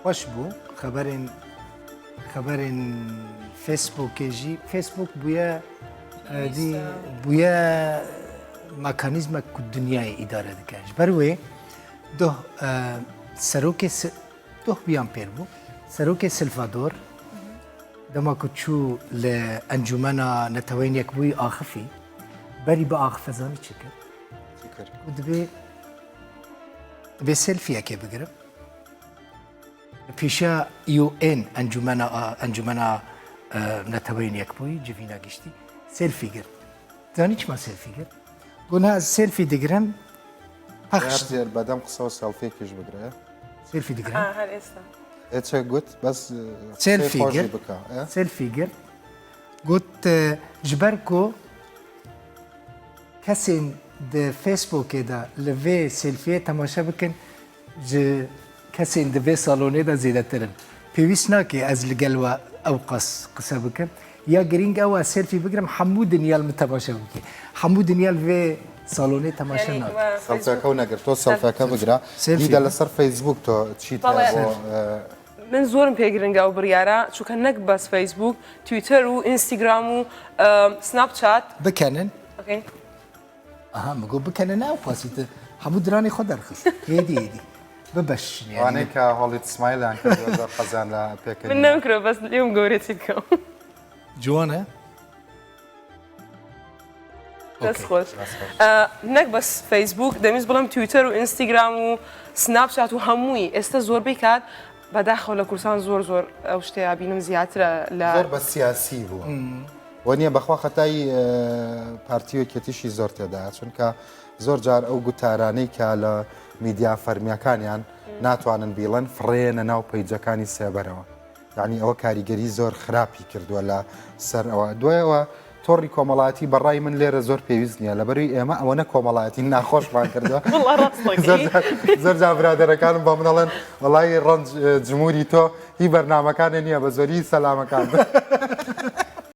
خۆش بوو خەبەرێن خەبەرێن فێسبووکێ ژی فێسبووک بووە دی بووە مەکانیزمە ku دنیای ئیدارە دکە ji ber wê doh serokê doh biyan pêr bû serokê Silvador dema ku çû li Encûmena Neteweyên Yekbûyî axifî berî biaxife zanî çi kir? Çi kir? Û divê divê selfiyekê bigirim. Li pêşiya UN Encûmena Encûmena Neteweyên Yekbûyî civîna giştî selfî girt. Zanî çima selfî girt? Got niha ez selfî digirim pexş. Her bedem qisa û selfiyekê jî bigire. Selfî digirim. Ha her êsta. Ê çi got bes selfî girt. Selfî girt. Got ji ber ku kesên di Facebookê de li vê selfiyê temaşe bikin Ji kesên di vê salonê de zêdetir in. Pêwîst nake ez li gel we ewqas qise bikim. Ya girîng ew e selfî bigirim hemû dinya li min temaşe bike. Hemû dinya li vê salonê temaşe nake. Selfiyeke û negir. To selfiyeke bigire. Dîde li ser Facebook to çî te bo. Min zorim pê giring e ew biryara çunke nek bes Facebook, Twitter û Instagram û Snapchat. Bikenin. Okay. Aha min got bikene ne ew qasî tu hemû diranê xwe derxist. Hêdî hêdî. Bibeşin yani. Wanê ke Hollywood Smileyan kiriye zor xezan li pêkenî. Min nemkiro bes lêwim gewrê çi bikim. Ciwan e? Dest xweş. Nek bes Facebook, demîz bilim Twitter û Instagram û Snapchat û hemûyî. Êsta zorbey kat بەداخەوە لە کوردستان زۆر زۆر ئەو شتەیە بینم زیاترە لە زۆر بە سیاسی بووە وە نییە بەخوا خەتای پارتی و یەکێتیشی زۆر تێدا چونکە زۆر جار ئەو گوتارانەی کە لە میدیا فەرمیەکانیان ناتوانن بیڵن فڕێنە ناو پەیجەکانی سێبەرەوە یعنی ئەوە کاریگەری زۆر خراپی کردووە لە سەر ئەوە دوایەوە تۆڕی کۆمەڵایەتی بە ڕای من لێرە زۆر پێویست نییە لەبەروی ئێمە ئەوەنە کۆمەڵایەتی ناخۆشمان کردووە زۆر جار برادەرەکانم بە من ئەڵێن وەڵی ڕەنج جمهوری تۆ هی بەرنامەکانێ نییە بە زۆری سەلامەکان.